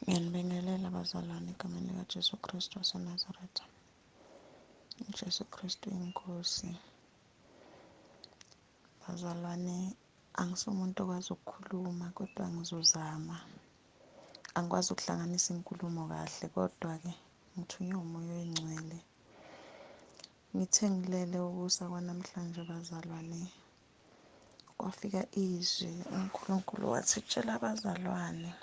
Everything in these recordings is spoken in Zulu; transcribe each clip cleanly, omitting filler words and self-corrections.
Ngiyanibingelela bazalwane egameni likaJesu Kristu waseNazaretha. UJesu Kristu inkosi. Bazalwane, angisumuntu okwazi ukukhuluma kodwa ngizozama. Angikwazi ukuhlanganisa inkulumo kahle kodwa-ke ngithunywe uMoya oyiNgcwele. Ngithe ngilele ukusa kwanamhlanje bazalwane, kwafika izwi uNkulunkulu wathi tshela abazalwane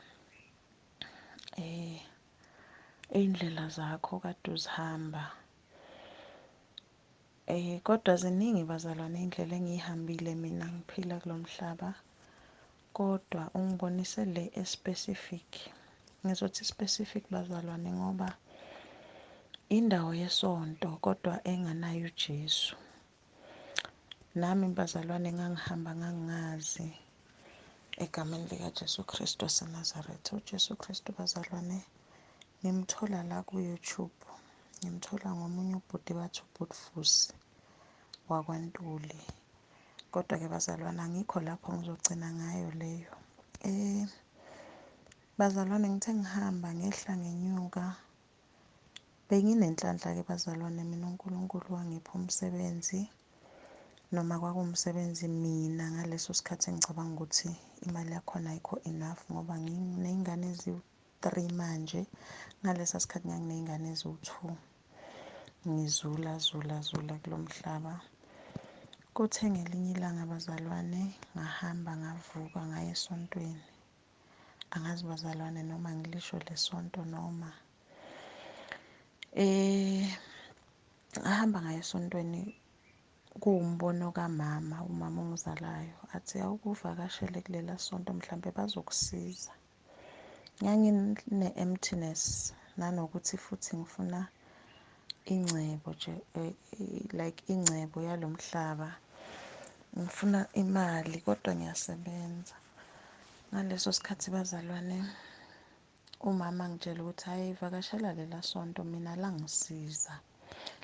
iy'ndlela zakho kade uzihamba. Kodwa ziningi bazalwane iy'ndlela engiy'hambile mina ngiphila kulo mhlaba, kodwa ungibonise le e-specific. Ngizothi specific bazalwane ngoba indawo yesonto kodwa enganayo uJesu. Nami bazalwane ngangihamba ngangingazi egameni likaJesu Kristu waseNazaretha. UJesu Kristu bazalwane ngimthola la ku-YouTube, ngimthola ngomunye ubhuti bathi ubhuti Vusi wakwaNtuli. Kodwa-ke bazalwane angikho lapho ngizogcina ngayo leyo. Bazalwane ngithe ngihamba ngehla ngenyuka, benginenhlanhla-ke bazalwane mina uNkulunkulu wangipha umsebenzi, noma kwakuwumsebenzi mina ngaleso sikhathi engicabanga ukuthi imali yakhona ayikho enough ngoba nginey'ngane eziwu-3 manje, ngalesa sikhathi nganginey'ngane eziwu-2. Ngizula zula zula kulo mhlaba. Kuthe ngelinye ilanga bazalwane ngahamba ngavuka ngaya esontweni. Angazi bazalwane noma ngilisho lesonto noma ngahamba ngaya esontweni kuwumbono kamama, umama ongizalayo, athi awukuvakashele kulela sonto mhlampe bazokusiza. Ngangine-emptiness nanokuthi futhi ngifuna ingcebo nje, like ingcebo yalo mhlaba, ngifuna imali kodwa ngiyasebenza. Ngaleso sikhathi bazalwane umama angitshela ukuthi hhayi vakashela lela sonto mina langisiza.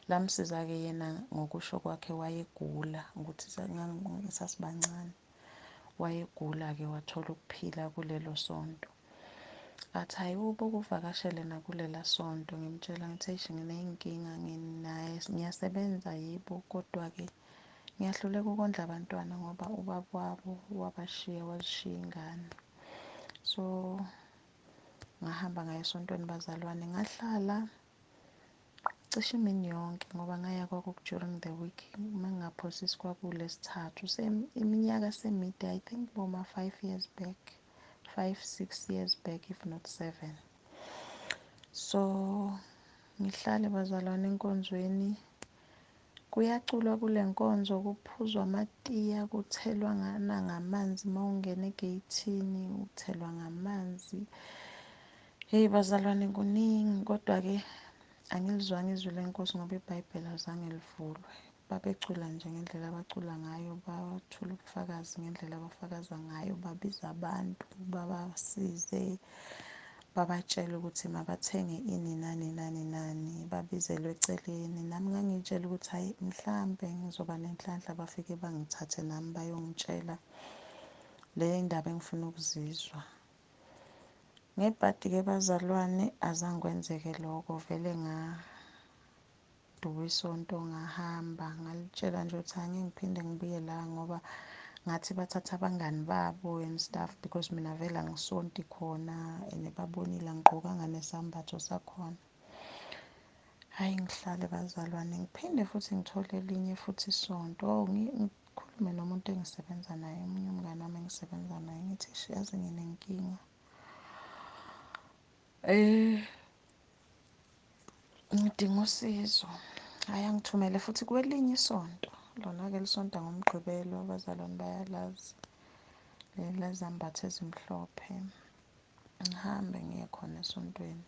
Lamsiza-ke yena ngokusho kwakhe wayegula, ukuthi sasibancane, wayegula-ke wathola ukuphila kulelo sonto. Athi hhayi ubukuvakashele nakulela sonto. Ngimtshela ngithi eish nginey'nkinga nginaye, ngiyasebenza yebo kodwa-ke ngiyahluleka ukondla abantwana ngoba ubaba wabo wabashiya wazishiya ingane. So ngahamba ngaya esontweni bazalwane, ngahlala cishe imini yonke ngoba ngaya kwaku during the week, uma ngingaphosisi kwakulesithathu, iminyaka semide, I think boma 5 years back, 5 6 years back if not 7. So ngihlale bazalwane enkonzweni, kuyaculwa kule nkonzo, kuphuzwa amatiya, kuthelwa nangamanzi, uma ungena egeyithini uthelwa ngamanzi. Hey bazalwane kuningi, kodwa-ke angilizwanga izwi lenkosi ngoba iBhayibheli azange livulwe. Babecula nje ngendlela abacula ngayo, bathula ubufakazi ngendlela abafakaza ngayo, babiza abantu babasize, babatshele ukuthi mabathenge ini nani nani nani, babizelwe eceleni. Nami ngangiyitshela ukuthi hhayi mhlampe ngizoba nenhlanhla bafike bangithathe nami bayongitshela le ndaba engifuna ukuzizwa. Ngebhadi-ke bazalwane azange kwenzeke lokho, vele ngaduka isonto ngahamba, ngalitshela nje ukuthi angeke ngiphinde ngibuye la ngoba ngathi bathatha abangani babo and stuff because mina vele angisonti khona and babonile angigqokanga nesambatho sakhona. Hhayi ngihlale bazalwane, ngiphinde futhi ngithole elinye futhi isonto. Ngikhulume nomuntu engisebenza naye, omunye umngani wami engisebenza naye, ngithi yazi nginenkinga. Ngidinga usizo. Hhayi angithumele futhi kwelinye isonto. Lona-ke lisonta ngoMgqibelo, abazalwane bayalazi leli lezambatho ezimhlophe. Ngihambe ngiye khona esontweni.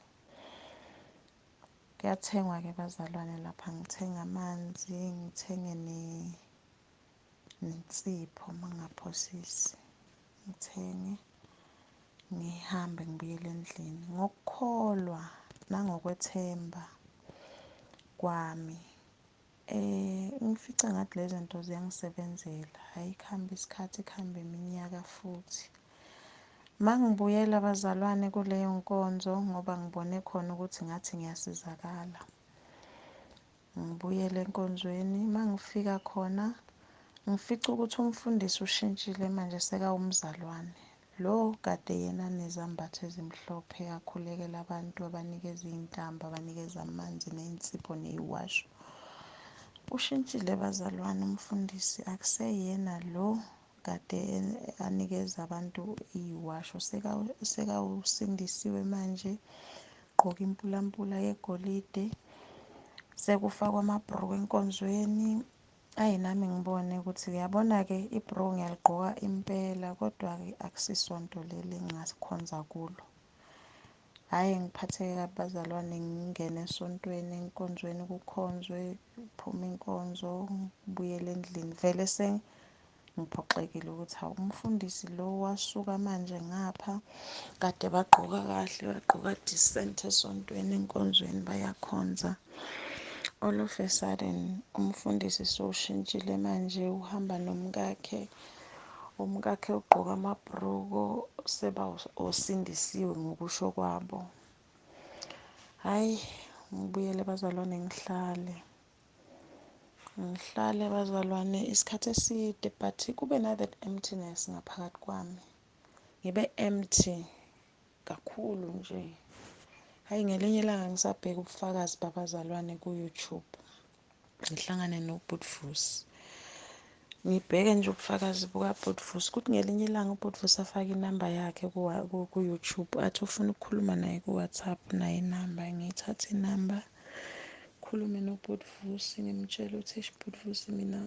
Kuyathengwa-ke bazalwane lapha, ngithenga amanzi, ngithenge nensipho uma ngingaphosisi, ngithenge ngihambe ngibuyele endlini. Ngokukholwa nangokwethemba kwami, ngifice ngathi lezi zinto ziyangisebenzela. Hhayi kuhambe isikhathi, kuhambe iminyaka futhi. Mangibuyela bazalwane kuleyo nkonzo ngoba ngibone khona ukuthi ngathi ngiyasizakala. Ngibuyele enkonzweni, mangifika khona ngifica ukuthi umfundisi ushintshile manje sekawumzalwane. Lo kade yena nezambatho ezimhlophe akhulekela abantu, abanikeza iy'ntambo, abanikeza amanzi ney'nsipho ney'washo. Ushintshile bazalwane umfundisi, akuseyena lo kade anikeza abantu iy'washo, sekawusindisiwe manje, gqoka impulampula yegolide, sekufakwa amabhruku enkonzweni. Ayi nami ngibone ukuthi uyabona-ke ibhruku ngiyaligqoka impela kodwa-ke akusisonto leli engingasikhonza kulo. Hhayi ngiphatheke kabi bazalwane, ngingene esontweni enkonzweni kukhonzwe, kuphume inkonzo, ngibuyele endlini vele sengiphoxekile ukuthi hawu umfundisi lo wasuka manje ngapha kade bagqoka kahle, bagqoka decent esontweni enkonzweni bayakhonza. All of a sudden umfundisi sowushintshile manje uhamba nomkakhe, umkakhe ugqoka amabhruko seba osindisiwe ngokusho kwabo. Hhayi ngibuyele bazalwane ngihlale. Ngihlale bazalwane isikhathi eside but kube na that emptiness ngaphakathi kwami. Ngibe empty kakhulu nje. Hhayi ngelinye ilanga ngisabheka ubufakazi babazalwane ku-YouTube, ngihlangane noBhut Vusi. Ngibheke nje ubufakazi bukaBhut Vusi, kuthi ngelinye ilanga uBhut Vusi afake inamba yakhe ku-YouTube athi ufuna ukukhuluma naye ku-WhatsApp, naye inamba. Ngiyithathe inamba, khulume noBhut Vusi, ngimtshele ukuthi eish Bhut Vusi mina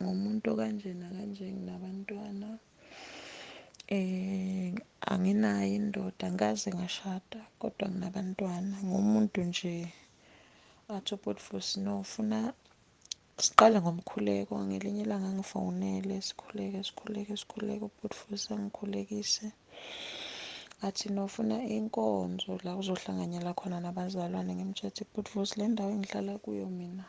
ngumuntu okanje nakanje, nginabantwana, anginayo indoda, angikaze ngashada kodwa nginabantwana, ngumuntu nje. Athi uBhut Vusi no, ufuna siqale ngomkhuleko. Ngelinye ilanga ngifonele sikhuleke sikhuleke sikhuleke, uBhut Vusi angikhulekise, athi no ufuna inkonzo la uzohlanganyela khona nabazalwane. Ngimtshela ukuthi Bhut Vusi le ndawo engihlala kuyo mina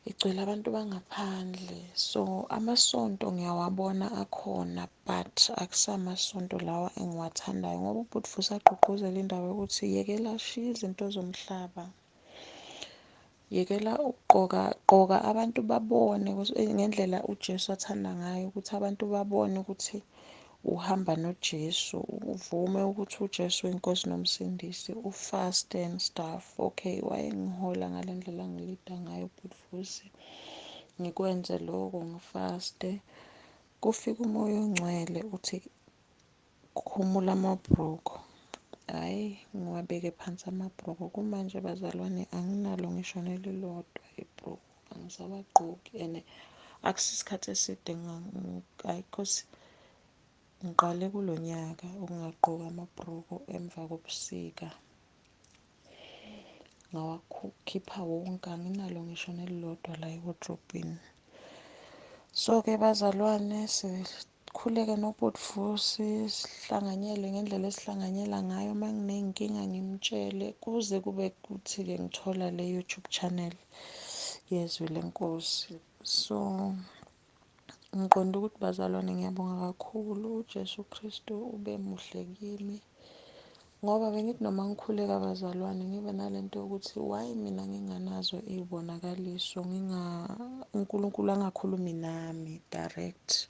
igcwele abantu bangaphandle, so amasonto ngiyawabona akhona but akusamasonto lawa engiwathandayo, ngoba uBhut Vusi agqugquzela indaba yokuthi yekela, shiya izinto zomhlaba, yekela ukugqoka, gqoka abantu babone ngendlela uJesu athanda ngayo, ukuthi abantu babone ukuthi uhamba noJesu, uvume ukuthi uJesu uyinkosi nomsindisi, ufaste and stuff. Okay, wayengihola ngale ndlela angilida ngayo uBhut Vusi, ngikwenze lokho, ngifaste. Kufika uMoya oNgcwele uthi khumula amabhruku. Hhayi ngiwabeke phansi amabhruku. Kumanje bazalwane anginalo ngisho nelilodwa ibhruku, angisawagqoki and akusisikhathi eside, hhayi cause ngiqale kulo nyaka ukungagqoki amabhruku emva kobusika, ngawakhipha wonke, anginalo ngisho nelilodwa la ewodrobhini. So-ke bazalwane sikhuleke noBhut Vusi, sihlanganyele ngendlela esihlanganyela ngayo. Uma nginey'nkinga ngimtshele, kuze kube kuthi-ke ngithola le YouTube channel yezwi lenkosi. So ngiqonda ukuthi bazalwane ngiyabonga kakhulu, uJesu Kristu ube muhle kimi, ngoba bengithi noma ngikhuleka bazalwane ngibe nalento yokuthi why mina nginganazo iy'bonakaliso, uNkulunkulu angakhulumi nami direct,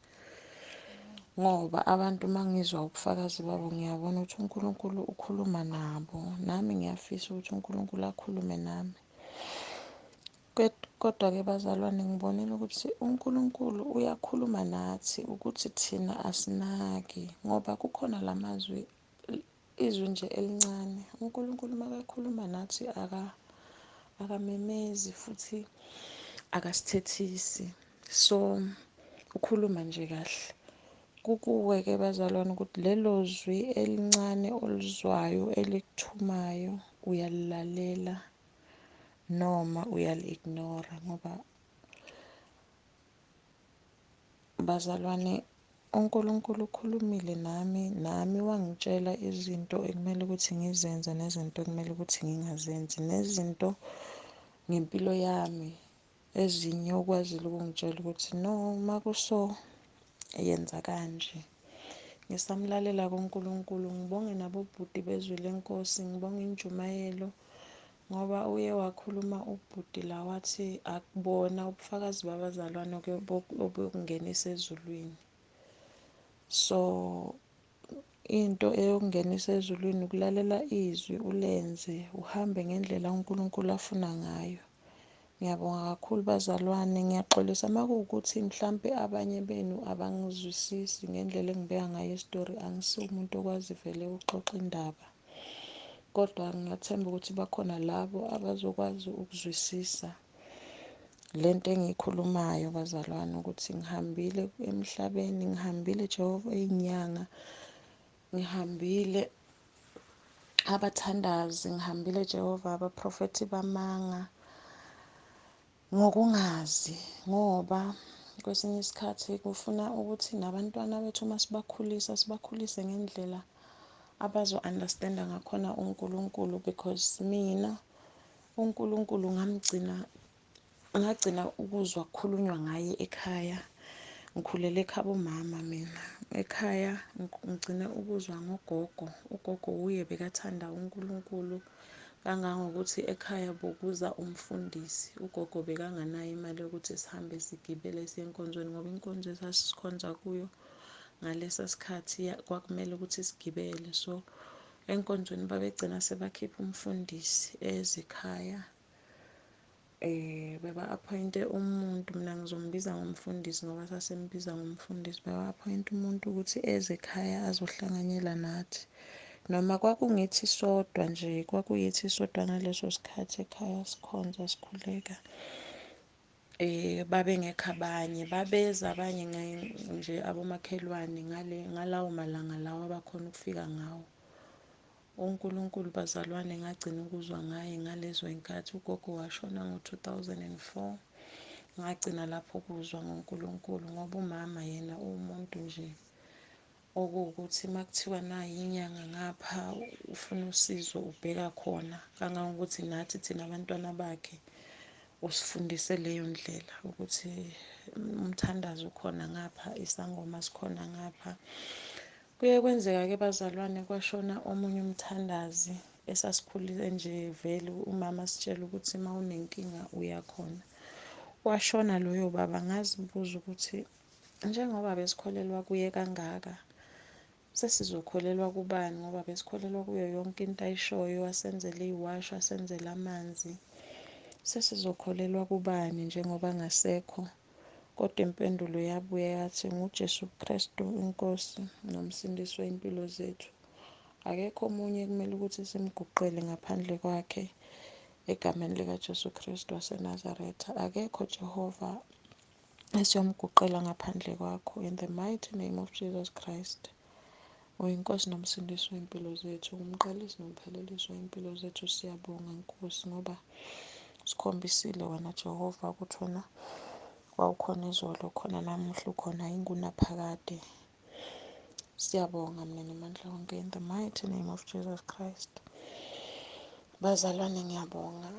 ngoba abantu mangizwa ubufakazi babo ngiyabona ukuthi uNkulunkulu ukhuluma nabo, nami ngiyafisa ukuthi uNkulunkulu akhulume nami. Kodwa-ke bazalwane ngibonile ukuthi uNkulunkulu uyakhuluma nathi, ukuthi thina asinaki, ngoba kukhona lamazwi, izwi nje elincane. uNkulunkulu makakhuluma nathi akamemezi futhi akasithethisi, so ukhuluma nje kahle. Kukuwe-ke bazalwane ukuthi lelo zwi elincane olizwayo elikuthumayo uyalilalela noma uyali-ignora, ngoba bazalwane uNkulunkulu ukhulumile nami, nami wangitshela izinto ekumele ukuthi ngizenze nezinto ekumele ukuthi ngingazenzi, nezinto ngempilo yami ezinye ukwazile ukungitshela ukuthi no makuso yenza kanje. Ngisamlalela kuNkulunkulu, ngibonge nabobhuti bezwi lenkosi, ngibonge injumayelo ngoba uye wakhuluma ubhuti la wathi akubona ubufakazi babazalwane obuyokungenisa ezulwini. So into eyokungenisa ezulwini ukulalela izwi ulenze, uhambe ngendlela uNkulunkulu afuna ngayo. Ngiyabonga kakhulu bazalwane, ngiyaxolisa uma kuwukuthi mhlampe abanye benu abangizwisisi ngendlela engibeka ngayo isitori. Angisiwo umuntu okwazi vele ukuxoxa indaba, kodwa ngiyathemba ukuthi bakhona labo abazokwazi ukuzwisisa lento engiyikhulumayo bazalwane, ukuthi ngihambile emhlabeni, ngihambile Jehova iy'nyanga, ngihambile abathandazi, ngihambile Jehova abaprofethi bamanga, ngokungazi. Ngoba kwesinye isikhathi kufuna ukuthi nabantwana bethu uma sibakhulisa, sibakhulise ngendlela abazo-understand-a ngakhona uNkulunkulu, because mina uNkulunkulu ngamgcina, ngagcina ukuzwa kukhulunywa ngaye ekhaya. Ngikhulele ekhabo mama mina. Ekhaya ngigcine ukuzwa ngogogo. Ugogo uye bekathanda uNkulunkulu kangangokuthi ekhaya bokuza umfundisi. Ugogo bekanganayo imali yokuthi sihambe sigibele siye enkonzweni, ngoba inkonzo esasikhonza kuyo ngalesa sikhathi kwakumele ukuthi sigibele. So enkonzweni babegcina sebakhipha umfundisi ezekhaya, beba-appoint-e umuntu, mina ngizombiza ngomfundisi ngoba sasimbiza ngomfundisi. Beba-appoint-e umuntu ukuthi eze ekhaya azohlanganyela nathi, noma kwakungithi sodwa nje, kwakuyithi sodwa ngaleso sikhathi ekhaya sikhonza sikhuleka. Babengekho abanye, babeza abanye nje abomakhelwane ngale ngalawo malanga lawa abakhona ukufika ngawo. UNkulunkulu bazalwane ngagcina ukuzwa ngaye ngalezo y'nkathi. Ugogo washona ngo-2004, ngagcina lapho ukuzwa ngoNkulunkulu, ngoba umama yena uwumuntu nje okuwukuthi uma kuthiwa nayi inyanga ngapha ufuna usizo ubheka khona, kangangokuthi nathi thina abantwana bakhe usifundise leyo ndlela ukuthi umthandazo ukhona ngapha, isangoma sikhona ngapha. Kuye kwenzeka-ke bazalwane kwashona omunye umthandazi esasikhulile nje vele umama sitshela ukuthi uma unenkinga uyakhona. Washona loyo baba, ngazibuza ukuthi njengoba besikholelwa kuye kangaka, sesizokholelwa kubani, ngoba besikholelwa kuyo yonke into ayishoyo, wasenzela iy'washo, asenzela amanzi, sesizokholelwa kubani njengoba ngasekho. Kodwa impendulo yabuya yathi nguJesu Kristu inkosi nomsindisi wey'mpilo zethu. Akekho omunye kumele ukuthi simguqele ngaphandle kwakhe, egameni likaJesu Kristu waseNazaretha. Akekho Jehova esiyomguqela ngaphandle kwakho, in the mighty name of Jesus Christ. Uyinkosi nomsindisi wey'mpilo zethu, umqalisi nomphelelisi wey'mpilo zethu. Siyabonga Nkosi, ngoba sikhombisile wena Jehova ukuthi wena wawukhona izolo, ukhona namuhla, ukhona ingunaphakade. Siyabonga Mninimandla wonke, in the mighty name of Jesus Christ. Bazalwane ngiyabonga.